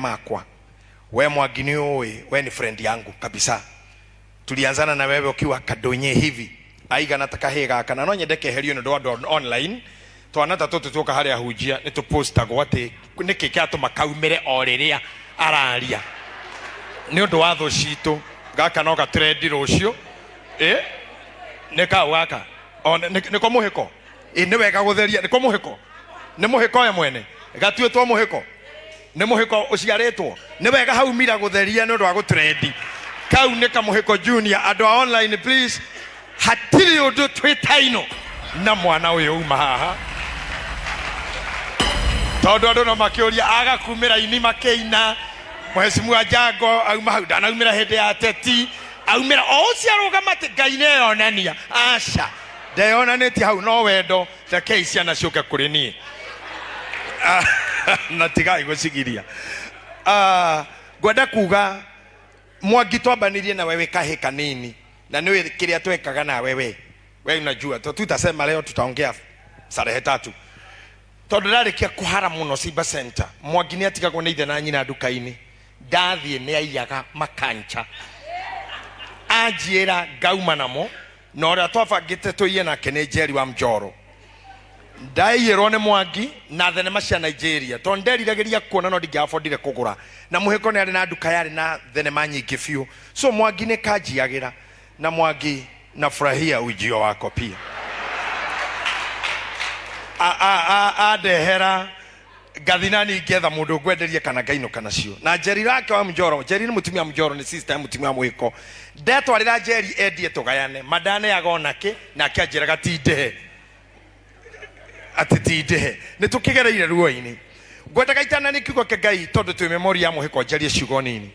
Makwa we Mwangi nĩ ũĩ we ni friend yangu kabisa. Tulianzana na wewe ukiwa kadonye hivi aigana ta kahĩ gaka, na no nyende keherio nĩ ũndũ wa andũ online. Twana ta tũtũ tuoka harĩa hunjia nĩ tũpostagwo atĩ nĩkĩ kĩratũma kaumĩre o rĩrĩa araria nĩ ũndũ wa thũ citũ. Gaka no gatrendi rũciũ. Ĩ nĩ kau gaka o nĩko mũhĩko. Ĩ nĩ wega gũtheria nĩko mũhĩko, nĩ mũhĩko we mwene gatuĩtwo mũhĩko, nĩ mũhĩko ũciarĩtwo. Nĩ wega hau mira gũtheria nĩ ũndũ wa gũtrendi. Kau nĩ kamũhĩko junior. Andũ a online, please, hatirĩ ũndũ twĩtaino na mwana ũyũ uma haha, tondũ andũ no makĩũria agakumĩra ini makĩina mheshimiwa Jango auma hau ndanaumĩra hĩndĩ ya teti aumĩra o ũcio arũgama atĩ Ngai nĩeyonania. Aca, ndeyonanĩtie hau, no wendo. Rekei ciana ciũke kũrĩ niĩ na tigai gũcigiria. Ah, ngwenda kuga Mwangi twambanirie na wewe kahĩ kanini, na nĩũĩ kĩrĩa twekaga nawe we we unajua to tutasema leo, tutaongea starehe tatu, tondũ ndarĩkia kũhara mũno Simba Center. Mwangi nĩ atigagwo nĩ ithe na nyina nduka-inĩ. Ndathiĩ nĩ aiyaga makancha anjiĩra ngauma namo, na ũrĩa twabangĩte tũiye nake nĩ Njeri wa Mjoro. Ndaiyĩrwo nĩ Mwangi na thenema cia Nigeria, tondũ nderiragĩria kuona no ndingĩabondire kũgũra, na mũhĩko nĩ arĩ na nduka yarĩ na thenema nyingĩ biũ. So Mwangi nĩ kanjiagĩra, na Mwangi nafurahia ujio wako pia. Andehera ngathi nani ngetha mundu ngwenderie kana ngainũka nacio na Njeri rake wa Mjoro. Njeri nĩ mũtumia wa Mjoro, nĩ sister ya mũtumia wa mũhĩko. Ndetwarĩra Njeri endie tũgayane mandaneaga onake, nake anjĩraga ti ndĩhe, atĩ ti ndĩhe. Nĩ tũkĩgereire ruo-inĩ. Ngwendaga itanani kiugo kĩa Ngai, tondũ twĩ memori ya mũhĩko, njarie ciugo nini.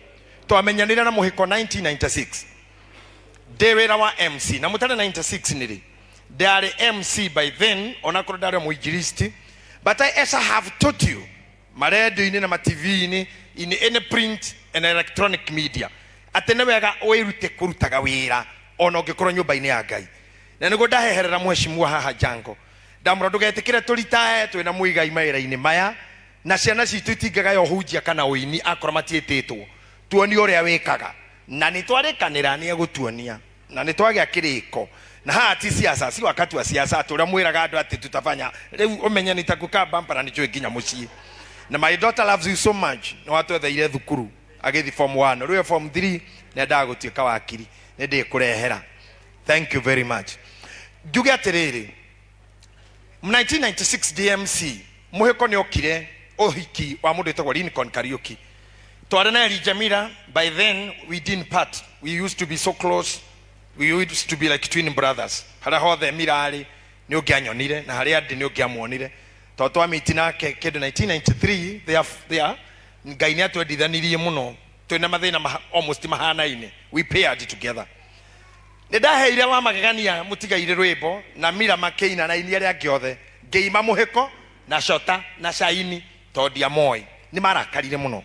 Twamenyanire na mũhĩko 1996 ndĩ wĩra wa MC na mũtare. 96 nĩrĩ ndarĩ MC by then, onakorwo ndarĩ o mũinjilisti, but I, as I have taught you marendio-inĩ na matv-inĩ, in any print and electronic media, atĩ nĩ wega wĩrute kũrutaga wĩra ona ũngĩkorwo nyũmba-inĩ ya Ngai. Na nĩguo ndaheherera mheshimiwa haha Jango, ndamũra ndũgetĩkĩre tũritae twĩna mũigai mawĩra-inĩ maya, na ciana citũ itingĩgaya ũhunjia kana ũini akorwo matiĩtĩtwo. Tuonie ũrĩa wĩkaga, na nĩ twarĩkanĩra nĩ egũtuonia, na nĩ twagĩa kĩrĩko. Na haha ti siasa, si wakati wa siasa, atĩ ũrĩa mwĩraga andũ atĩ tutafanya. Rĩu ũmenye nitakukaa bampa na nĩnjũĩ nginya mũciĩ. Na my daughter loves you so much. Nĩ watwetheire thukuru agĩthi form 1, rĩu e form 3, nĩendaga gũtuĩka wakiri. Nĩ ndĩkũrehera. Thank you very much. Njuge atĩrĩrĩ, 1996 DMC mũhĩko nĩ okire ũhiki wa mũndũ wĩtagwo Lincoln Kariuki. Twarĩ na Elijah Miller. By then we didn't part. We used to be so close, we used to be like twin brothers. Harĩa hothe Mira arĩ nĩ ũngĩanyonire, na harĩa ndĩ nĩ ũngĩamuonire, tondũ twamiti nake kĩndũ 1993. There Ngai nĩ atwendithanirie mũno, twĩna mathĩna almost mahanaine. We paired together. Nĩ ndaheire wa magegania mũtigaire rwĩmbo na Mira makĩina na aini arĩa angĩ othe, ngĩima mũhĩko na cota na caini tondũ ndiamoĩ. Nĩ marakarire mũno.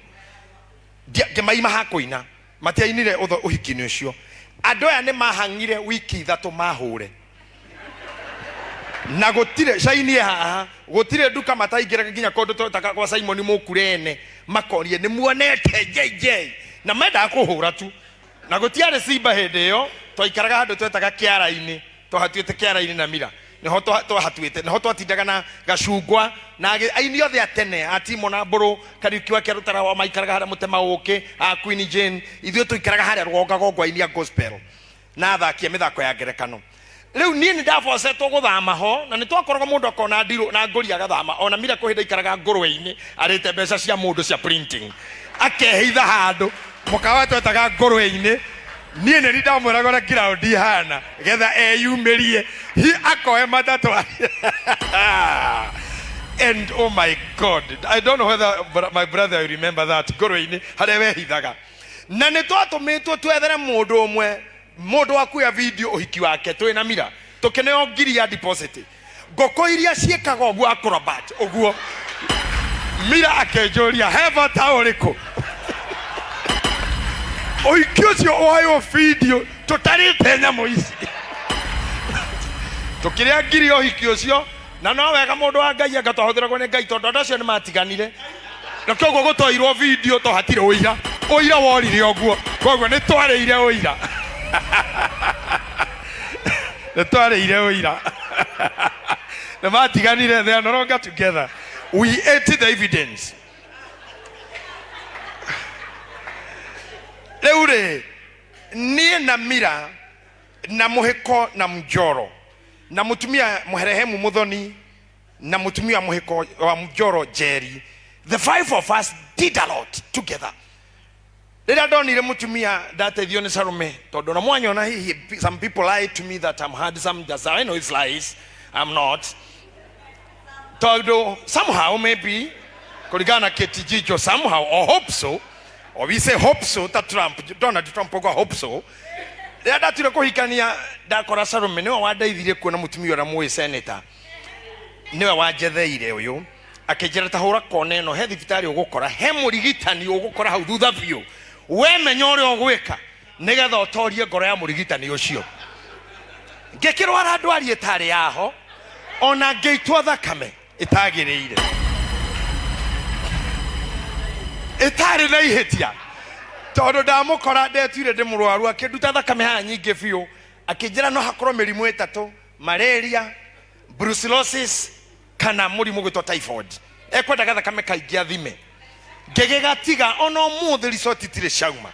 Ngĩmaima ha kũina, matiainire ũhiki-inĩ ũcio. Andũ aya nĩ mahang'ire wiki 3 mahũre, na gũtirĩ caini haha, gũtirĩ nduka mataingĩraga, nginya kũndũ twetaga kwa Simon Mũkurene, makorie nĩ muonete JJ, na mendaga kũhũra tu. Na gũtiarĩ Simba hĩndĩ ĩyo, twaikaraga handũ twetaga kĩara-inĩ, twahatuĩte kĩara-inĩ na Mira nĩho twahatuĩte, nĩho twatindaga na gacungwa na aini othe a tene a Timo na Mbũrũ Kariuki wa Kĩarũtara wa maikaraga harĩa mũtema ũkĩ a Queen Jane. Ithuĩ tũikaraga harĩa rũgonga aini a gospel na athaki a mĩthako ya ngerekano. Rĩu niĩ nĩ ndabocetwo gũthama ho, na nĩ twakoragwo mũndũ akona ndirũ na ngũri agathama. Ona Mira kwĩ hĩndĩ aikaraga ngũrwe-inĩ, arĩte mbeca cia mũndũ cia printing, akehitha handũ mũkawa twetaga ngũrwe-inĩ. Niĩ nĩ ndamwĩraga ũrĩa ground ihana getha eyumĩrie hi akoe matatũ. And oh my God, I don't know whether my brother you remember that ngũrwe-inĩ harĩa wehithaga. Na nĩ twatũmĩtwo twethere mũndũ ũmwe, mũndũ wa kuoya video ũhiki wake. Twĩ na Mira tũkĩneo ngiri ya deposit, ngũkũ iria ciĩkaga ũguo, acrobat ũguo. Mira akĩnjũria he bata ũrĩkũ ũhiki ũcio woywo video tũtarĩte nyamũ ici tũkĩrĩa ngiri ũhiki ũcio. Na no wega mũndũ wa Ngai anga twahũthĩragwo nĩ Ngai, tondũ andũ acio nĩ matiganire. Na koguo gũtoirwo video to hatirĩ ũira, ũira worire ũguo, koguo nĩ twarĩire ũira, nĩ twarĩire ũira. Nĩ matiganire, they are no longer together. We ate the evidence. Rĩu rĩ, niĩ na Mira na Mũhĩko na Mjoro na mũtumia Mũherehemu Mũthoni na mũtumia Mũhĩko wa Mjoro Njeri, the five of us did a lot together. Rĩrĩa ndonire mũtumia ndateithio nĩ Salome, tondũ na mwanyona hihi, some people lie to me that I'm handsome, just I know it's lies, I'm not, tondũ somehow maybe kũringana na Kate somehow or hope so, or we say hope so, ta Trump, Donald Trump ũguo, hope so. Rĩrĩa ndatuire kũhikania, ndakora Salome nĩwe wandeithirie kuona mũtumia ũrĩa mũĩ senator, nĩwe wanjetheire ũyũ, akĩnjĩra ta hũra kona ĩno, he thibitarĩ ũgũkora, he mũrigitani ũgũkora hau thutha biũ, we menya ũrĩa ũgwĩka nĩgetha ũtorie ngoro ya mũrigitani ũcio. Ngĩkĩrwara ndwari ĩtarĩ yaho, ona ngĩitwo thakame ĩtagĩrĩire, ĩtarĩ na ihĩtia, tondũ ndamũkora ndetuire ndĩ mũrwaru, akĩnduta thakame haha nyingĩ biũ, akĩnjĩra no hakorwo mĩrimũ ĩtatũ: malaria, brucellosis kana mũrimũ gwĩtwo typhoid. Ekwendaga thakame kaingĩ athime. Ngĩgĩgatiga, ona ũmũthĩ resort itirĩ ciauma.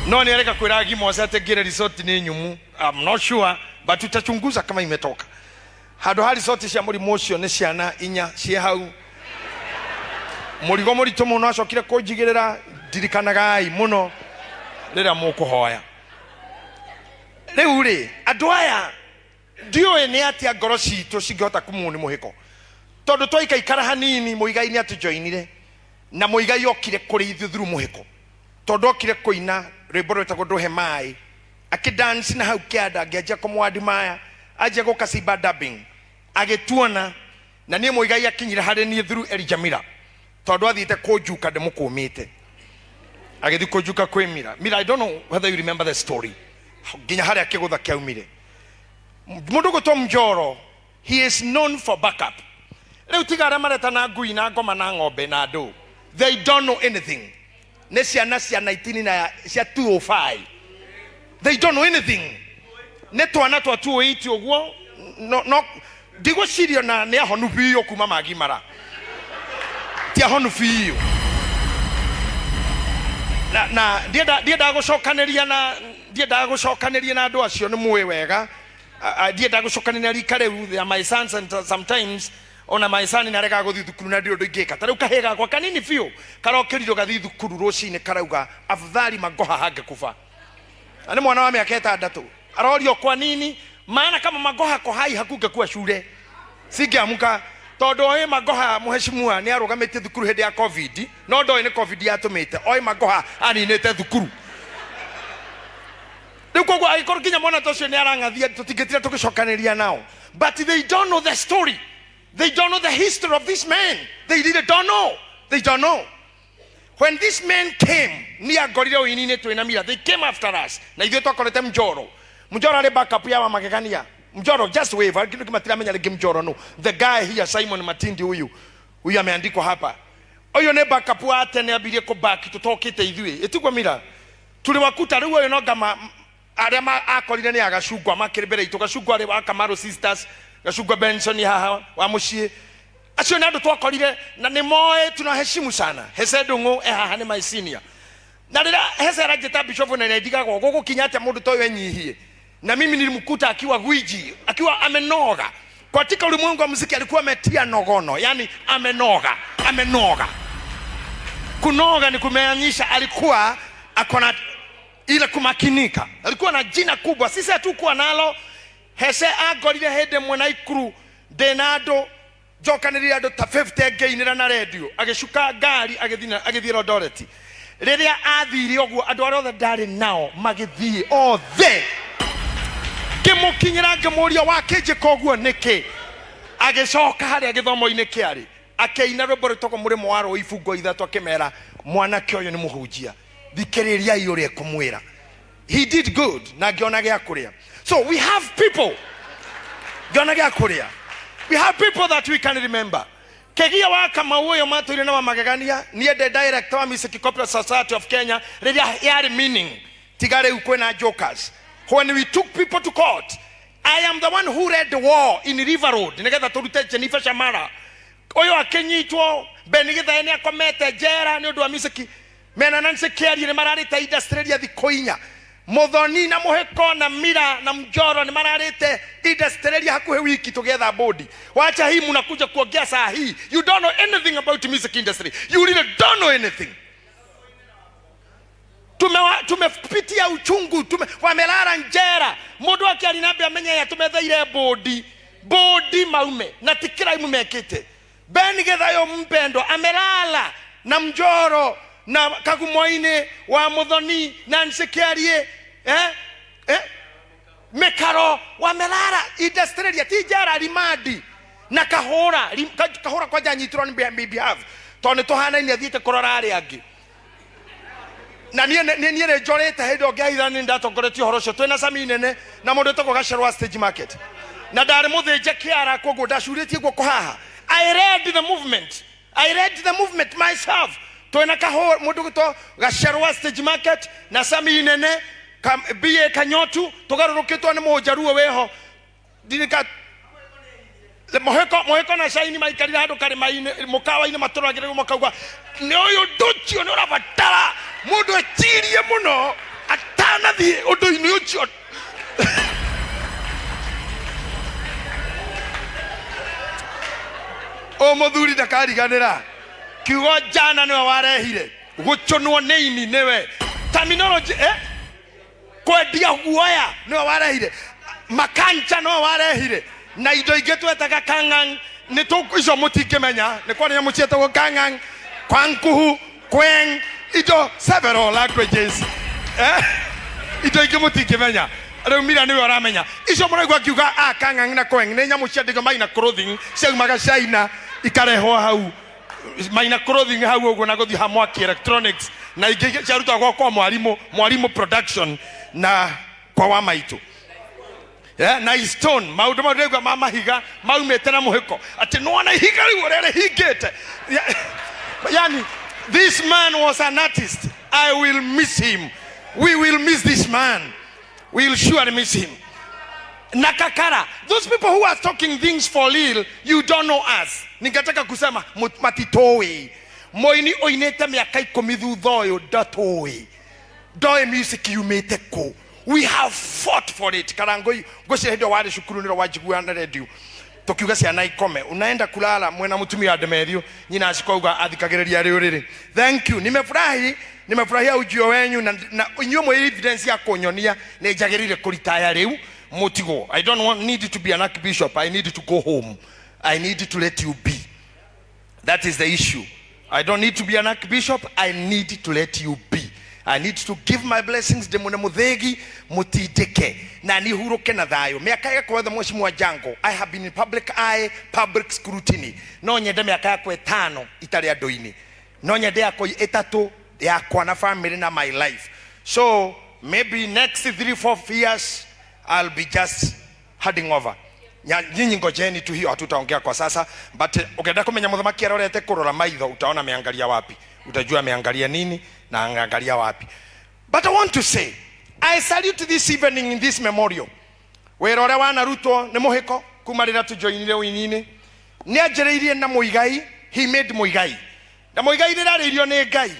No nĩ areka kwĩra Gimosa atĩ ngĩre resort nĩ nyumu. I'm not sure, but tutachunguza kama imetoka. Handũ ha resort cia mũrimũ ũcio nĩ ciana inya ciĩ hau, mũrigo mũritũ mũno acokire kũnjigĩrĩra. Ndirikanagai mũno rĩrĩa mũkũhoya. Rĩu rĩ, andũ aya ndiũĩ nĩ atĩa ngoro citũ cingĩhota kumwo nĩ mũhĩko, tondũ twaikaikara hanini Mũigai nĩ atũjoinire, na Mũigai okire kũrĩ ithuĩ through mũhĩko, tondũ okire kũina rwĩmbo rwĩtagwo "Ndũhe Maĩ", akĩdance na hau kĩanda, ngĩanjia kũmwadimaya, anjia gũka Simba Dubbing, agĩtuona na niĩ. Mũigai akinyire harĩ niĩ through Elijah Mira, tondũ athiĩte kũnjuka ndĩmũkũmĩte, agĩthiĩ kũnjuka kwĩ Mira. Mira, I don't know whether you remember the story, nginya harĩa kĩgũtha kĩaumire. Mũndũ gwĩtwo Mjoro, he is known for backup. Rĩu tiga arĩa maretana ngui na ngoma na ng'ombe na andũ, they don't know anything. Nĩ ciana cia 19 na cia 205, they don't know anything. Nĩ twana twa 208 ũguo. No, no ndigwĩciria na nĩ ahonu biũ kuma magimara, ti ahonu biũ na ndiendaga gũcokanĩria na ndiendaga gũcokanĩria na andũ acio, nĩ mũĩ wega. Ndiendaga gũcokanĩria rika rĩu. They are my sons, and sometimes ona my son nĩ aregaga gũthiĩ thukuru na ndirĩ ũndũ ingĩka. Ta rĩu kahĩĩ gakwa kanini biũ karokĩrirwo gathiĩ thukuru rũcinĩ, karauga afadhali Magoha hangekufa. Na nĩ mwana wa mĩaka 6. Arorio kwa nini? Maana kama Magoha ko hai hakungekuwa shule, singiamuka, tondũ oĩ Magoha mũheshimiwa nĩ arũgamĩtie thukuru hĩndĩ ya COVID, no ndoĩ nĩ COVID yatũmĩte. Oĩ Magoha aninĩte thukuru. Rĩu koguo angĩkorwo nginya mwana ta ũcio nĩ arang'athia, tũtingĩtira tũgĩcokanĩria nao. But they don't know the story, they don't know the history of this man. They really don't know, they don't know. When this man came, ni angorire ũini-inĩ twĩna Mira. They came after us na ithuĩ twakorete Mjoro. Mjoro arĩ backup ya Wamagegania. Mjoro, just wave. Kindu kimatiramenya rĩngĩ Mjoro. No the guy here, Simon Matindi, huyu huyu ameandikwa hapa, ũyũ nĩ backup wa tene, ambirie kũ back tũtokĩte ithuĩ, ĩtigwo Mira tuliwakuta. Rĩu ũyũ no ngama arĩa akorire nĩ agacungwa makĩrĩ mbere itũ. Gacungwa arĩ wa Kamaru Sisters, Gacungwa Benson haha wa mũciĩ. Acio nĩ andũ twakorire na nĩ moĩ tunaheshimu sana. Hese Ndung'u e haha, nĩ my senior, na rĩrĩa Hese aranjĩta bishop na nĩndigagwo gũgũkinya atĩa mũndũ ta ũyũ enyihie. Na mimi nilimkuta akiwa gwiji, akiwa amenoga katika ulimwengu wa muziki, alikuwa ametia nogono, yani amenoga, amenoga. Kunoga ni kumeanyisha alikuwa akona ile kumakinika, alikuwa na jina kubwa, sisi hatukuwa nalo. Hese angorire hĩndĩ ĩmwe na ikuru ndĩna andũ, njokanĩrĩire andũ ta 50 ngĩinĩra na redio, agĩcuka ngari agĩthiĩ Eldoret. Rĩrĩa athire ũguo, andũ arĩa othe ndarĩ nao magĩthiĩ othe. Ngĩmũkinyĩra, ngĩmũria, "Wakĩnjĩka ũguo nĩkĩ?" Agĩcoka harĩa gĩthomo-inĩ kĩarĩ, akĩina rwĩmbo rwĩtagwo "Mũrĩmo wa Rũĩ", ibungo ithatũ, akĩmera, "Mwanake ũyũ nĩ mũhunjia, thikĩrĩriai ũrĩa ekũmwĩra." He did good na ngĩona gĩa kũrĩa. So we have people, ngĩona gĩa kũrĩa. We have people that we can remember. Kegia wa Kamau ũyũ matũire na wa magegania. Niĩ ndĩ director wa Music Copyright Society of Kenya rĩrĩa yarĩ meaning, tiga rĩu kwĩna jokers. When we took people to court, I am the one who led the war in River Road nĩgetha tũrute Jennifer Shamara ũyũ akĩnyitwo. Ben Githae nĩ akomete njera nĩ ũndũ wa music. Mena Nancy Kĩarie nĩ mararĩte industry ria thikũ 4. Muthoni na Muhiko na Mira na Mjoro nĩ mararĩte industry ria hakuhĩ wiki tũgĩetha bodi. Wacha hii mnakuja kuongea saa hii. You don't know anything about music industry. You really don't know anything. Tumepitia uchungu, wamelala njera. Mundu akiari nambe amenye ya tumetheire bodi bodi maume na ti crime mekite. Ben Githayo mpendo amelala na Mjoro na Kagumoini wa Muthoni na Nsikiarie, Mekaro wamelala industry ti njera rimandi na kahura kahura kwanja nyitirwo ni behalf tondu tuhanaine athiite kurora aria angi. Na niĩ nĩ njorĩte hĩndĩ ĩyo ngĩhaitha nĩ ndatongoretie ũhoro ũcio twĩna Sami nene na mũndũ wĩtagwo Gacerwa wa Stage Market, na ndarĩ mũthĩnje kĩara, koguo ndacurĩtie guoko haha. I read the movement, I read the movement myself. Twĩna kahũra mũndũ gwĩtwo Gacerwa wa Stage Market na Sami nene BA Kanyotu, tũgarũrũkĩtwo nĩ mũnjaruo wĩho ndirika Moheko na Shaini maikarire handũ karĩma-inĩ mũkawa-inĩ matũragĩrĩrwo makauga nĩ ũyũ ũndũ ũcio nĩ ũrabatara mũndũ ecirie mũno atanathiĩ ũndũ-inĩ ũcio. Ũyũ mũthuri ndakariganĩra kiugo njana nĩwe warehire gũcũnwo nĩ ini, nĩwe terminology, kwendia guoya nĩwe warehire, makanja nĩwe warehire, na indo ingĩ twetaga kangang nĩ tũ icio mũtingĩmenya nĩ kwaria nyamũ cietagwo kangang, kwankuhu, kweng, indo several languages, indo ingĩ mũtingĩmenya. Rĩu Mira nĩwe ũramenya icio mũraigua akiuga a kangang na kweng nĩ nyamũ ciandĩkwo Maina Clothing ciaumaga China ikarehwo hau Maina Clothing hau ũguo na gũthiĩ ha Mwaki Electronics na ingĩ ciarutagwo kwa mwarimu production na kwa wa maitũ. Na stone maũndũ mau ndĩraigua ma mahiga maumĩte na mũhĩko atĩ nĩwona ihiga rĩu ũrĩa rĩhingĩte. Yani this man was an artist. I will miss him. We will miss this man. We will surely miss him. Na kakara, those people who are talking things for real, you don't know us. Ningetaka kusema matitoi moini oinete miaka 10 thutha ũyũ ndatũĩ ndoĩ music yumĩte kũ. We have fought for it. Karangoi ngwĩciria hĩndĩ ĩyo warĩ cukuru nĩro wanjiguaga na radio tukiuga ciana ikome unaenda kulala mwena mutumia wa Demerio nyina acikauga athikagĩrĩria rĩ ũrĩrĩ. Thank you, nimefurahi, nimefurahia ujio wenyu na inyuĩ mwĩ evidence ya kũnyonia nĩ njagĩrĩire kũritaya rĩu mũtigwo. I don't need to be an archbishop. I need to go home. I need to let you be. That is the issue. I don't need to be an archbishop. I need to let you be. I need to give my blessings ndĩmũne mũthĩgi mũtindĩke na niĩ hurũke na thayũ. Mĩaka yakwa yothe Mheshimiwa Jango, I have been in public eye, public scrutiny. No nyende mĩaka yakwa 5 itarĩ andũ-inĩ, no nyende yakwa 3 yakwa na family na my life. So maybe next 3-4 years I'll be just handing over. Nyinyi ngojeni tu, hiyo hatutaongea kwa sasa, but ukienda kumenya muthamaki arorete kurora maitho, utaona ameangalia wapi, utajua ameangalia nini na anaangalia wapi. But I want to say I salute this evening in this memorial wĩra ũrĩa wanarutwo nĩ mũhĩko kuma rĩrĩa tũjoinire ũini-inĩ. Nĩ anjĩrĩirie na Mũigai, he made Mũigai, na Mũigai rĩrĩa arĩirio nĩ Ngai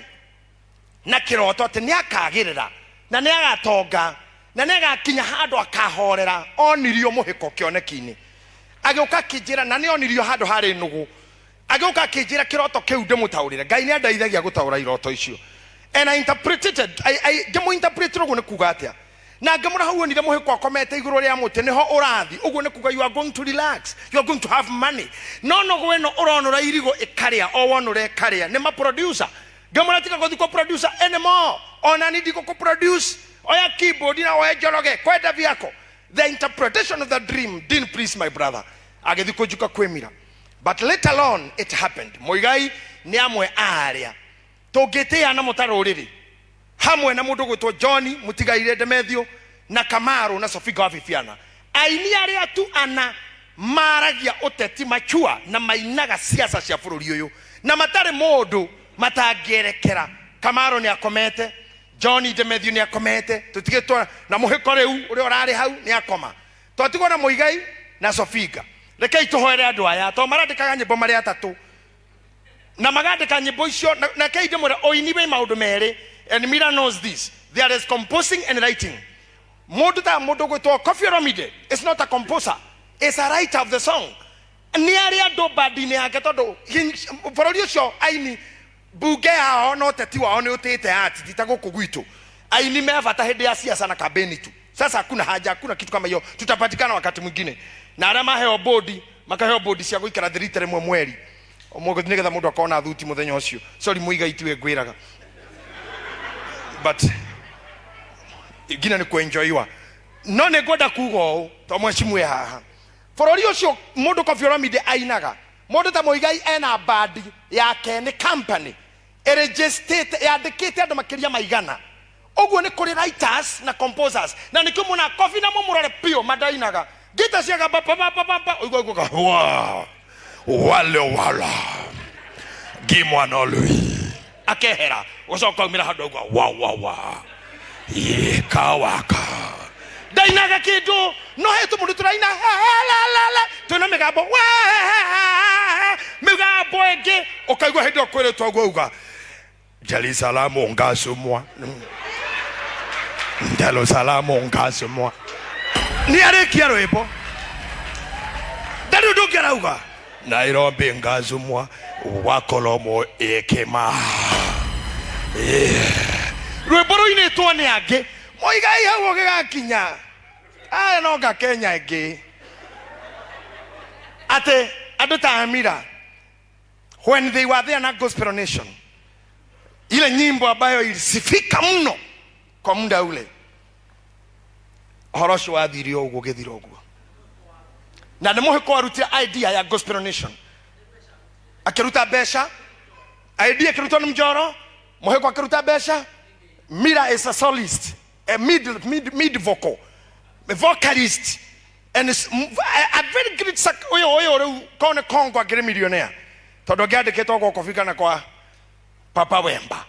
na kĩroto atĩ nĩ akagĩrĩra na nĩ agatonga na nĩ agakinya handũ akahorera, onirio mũhĩko kĩoneki-inĩ, agĩũka akĩnjĩra, na nĩ onirio handũ harĩ nũgũ, agĩũka akĩnjĩra kĩroto kĩu ndĩmũtaũrĩre. Ngai nĩ andeithagia gũtaũra iroto icio, and I interpreted, ngĩmũ-interpret ũguo nĩ kuga atĩa, na ngĩmũra hau onire mũhĩko akomete igũrũ rĩa mũtĩ nĩho ũrathi ũguo nĩ kuga you are going to relax, you are going to have money. No nũgũ ĩno ũronũra irigũ ĩkarĩa o wonũra ĩkarĩa nĩ ma producer. Ngĩmũra tiga gũthiĩ kũ producer anymore, ona ni ndigũkũ produce, oya keyboard na oe Njoroge kwenda vyako. The interpretation of the dream didn't please my brother, agĩthiĩ kũnjuka kwĩmira, but later on it happened. Mũigai nĩ amwe a arĩa tũngĩtĩana mũtarũrĩrĩ hamwe na mũndũ gwĩtwo John Mũtigaire Demethio na Kamaru na Sofiga wa Bibiana, aini arĩa tu ana. Maragia ũteti machua na mainaga siasa cia bũrũri ũyũ na matarĩ mũndũ matangĩerekera. Kamaro nĩ akomete, John Demethiu nĩ akomete, tũtigĩtwo na mũhĩko rĩu ũrĩa ũrarĩ hau nĩ akoma, twatigwo na Mũigai na Sofinga. Rekei tũhoere andũ aya tondũ marandĩkaga nyĩmbo marĩ atatũ na magandĩka nyĩmbo icio na rekei ndĩmwĩre, ũini wĩ maũndũ merĩ, and Mira knows this: there is composing and writing. Mũndũ ta mũndũ gwĩtwo Koffi Olomide is not a composer, is a writer of the song. Nĩ arĩ andũ bandi-inĩ yake tondũ bũrũri ũcio aini mbunge yao na ũteti wao nĩ ũtĩte ati ti ta gũkũ gwitũ aini me bata hĩndĩ ya siasa na kampeni tu. Sasa hakuna haja, hakuna kitu kama hiyo, tutapatikana wakati mwingine. Na arĩa maheo bodi, makaheo bodi cia gũikara thĩ rita rĩmwe mweri ũmũthĩ nĩgetha mũndũ akona thuti mũthenya ũcio. Sorry Mũigai, tiwe ngwĩraga, but ngina nĩ kwenjoiwa. No nĩ ngwenda kuga ũũ to mwecimue haha bũrũri ũcio mũndũ Koffi Olomide ainaga, mũndũ ta Mũigai ena bandi yake, nĩ company ĩrĩgĩstĩte yandĩkĩte andũ makĩria maigana ũguo. Nĩ kũrĩ writers na composers, na nĩkĩo muona Koffi na mũmũrore biũ mandainaga ngita ciaga pa pa pa pa pa ũigua ũguo wa wale wala gimwanolui akehera ũcoka aumĩra handũ auga wa wa wa yekawaka ndainaga kĩndũ. No he tũmũndũ tũraina la twĩna mĩgambo wa mĩgambo ĩngĩ, ũkaigua hĩndĩ ĩyo kwĩrĩtwo ũguo uga Jerusalemu ngasumwa Jerusalemu ngasumwa. Nĩ arĩkia rwĩmbo ndarĩ ũndũ ũngĩ arauga, Nairobi ngazumwa wakolomo ekema. Rwĩmbo rũinĩtwo nĩ angĩ. Mũigai hau ũgĩgakinya aya no nga Kenya ĩngĩ atĩ andũ ta Amira, when they were there na Gospel Nation, ile nyimbo ambayo ilisifika mno kwa muda ule, ũhoro ũcio wathire o ũguo ũgĩthira ũguo. Na nĩ mũhĩko warutire idea ya Gospel Nation, akĩruta mbeca. Idea ĩkĩrutwo nĩ Mjoro, mũhĩko akĩruta mbeca. Mira is a solist, a mid vocal, a vocalist and is a very great ũyũ ũyũ rĩu korwo nĩ Kongo akĩrĩ millionaire tondũ angĩandĩkĩtwo gwa Kofi kana kwa Papa Wemba.